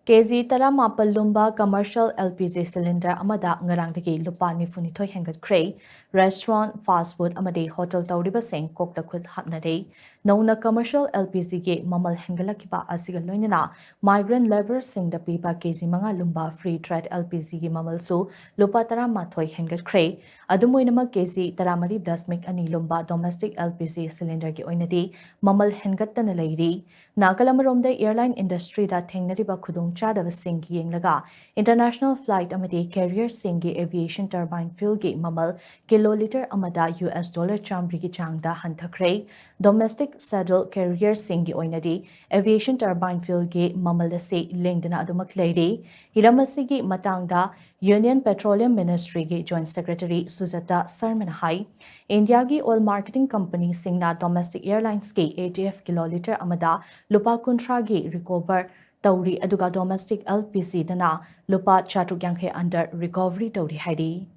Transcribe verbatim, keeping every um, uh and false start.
ꯀꯦ G ꯇꯔꯥꯃꯥꯄꯜ ꯂꯨꯝꯕ commercial L P G cylinder ꯑꯃꯗ ꯉꯔꯥꯡꯗꯒꯤ ꯂꯨꯄꯥ ꯅꯤꯐꯨꯅꯤꯊꯣꯏ ꯍꯦꯟꯒꯠꯈ꯭ꯔꯦ꯫ Restaurant, fast food ꯑꯃꯗꯤ hotel ꯇꯧꯔꯤꯕꯁꯤꯡ ꯀꯣꯛꯇ ꯈꯨꯠ ꯍꯥꯞꯅꯔꯦ꯫ ꯅꯧꯅ commercial L P G ꯒꯤ ꯃꯃꯜ ꯍꯦꯟꯒꯠꯂꯛꯈꯤꯕ ꯑꯁꯤꯒ ꯂꯣꯏꯅꯅ migrant labourꯁꯤꯡꯗ ꯄꯤꯕ ꯀꯦ ꯖꯤ ꯃꯉꯥ ꯂꯨꯝꯕ free trade L P G ꯒꯤ ꯃꯃꯜꯁꯨ ꯂꯨꯄꯥ ꯇꯔꯥꯃꯥꯊꯣꯏ ꯍꯦꯟꯒꯠꯈ꯭ꯔꯦ꯫ ꯑꯗꯨꯝ ꯑꯣꯏꯅꯃꯛ, ꯀꯦ ꯖꯤ ꯇꯔꯥꯃꯔꯤ ꯗꯁꯃꯤꯛ ꯑꯅꯤ ꯂꯨꯝꯕ domestic L P G cylinderꯒꯤ ꯑꯣꯏꯅꯗꯤ ꯃꯃꯜ ꯍꯦꯟꯒꯠꯇꯅ ꯂꯩꯔꯤ꯫ ꯅꯥꯀꯜ ꯑꯃꯔꯣꯝꯗ, airline industryꯗ ꯊꯦꯡꯅꯔꯤꯕ ꯈꯨꯗꯣꯡꯆꯥꯗꯕꯁꯤꯡ ꯌꯦꯡꯂꯒ, international flight ꯑꯃꯗꯤ carrierꯁꯤꯡꯒꯤ aviation turbine fuelꯒꯤ ꯃꯃꯜ ꯀꯤꯂꯣ ꯂꯤꯇꯔ ꯑꯃꯗ U S dollar ꯆꯥꯃꯔꯤꯒꯤ ꯆꯥꯡꯗ ꯍꯟꯊꯈ꯭ꯔꯦ꯫ Domestic scheduled carrierꯁꯤꯡꯒꯤ ꯑꯣꯏꯅꯗꯤ aviation turbine fuelꯒꯤ ꯃꯃꯜ ꯑꯁꯤ ꯂꯦꯡꯗꯅ ꯑꯗꯨꯃꯛ ꯂꯩꯔꯤ꯫ ꯍꯤꯔꯝ ꯑꯁꯤꯒꯤ ꯃꯇꯥꯡꯗ Union Petroleum Ministryꯒꯤ Joint Secretary Sujata Sharmana ꯍꯥꯏ, ꯏꯟꯗꯤꯌꯥꯒꯤ oil marketing companyꯁꯤꯡꯅ domestic airlinesꯀꯤ A T F kilo litre ꯑꯃꯗ ꯂꯨꯄꯥ ꯀꯨꯟꯊ꯭ꯔꯥꯒꯤ recover ꯇꯧꯔꯤ, ꯑꯗꯨꯒ domestic L P Gꯗꯅ ꯂꯨꯄꯥ ꯆꯥꯇ꯭ꯔꯨꯛ ꯌꯥꯡꯈꯩ under recovery ꯇꯧꯔꯤ ꯍꯥꯏꯔꯤ꯫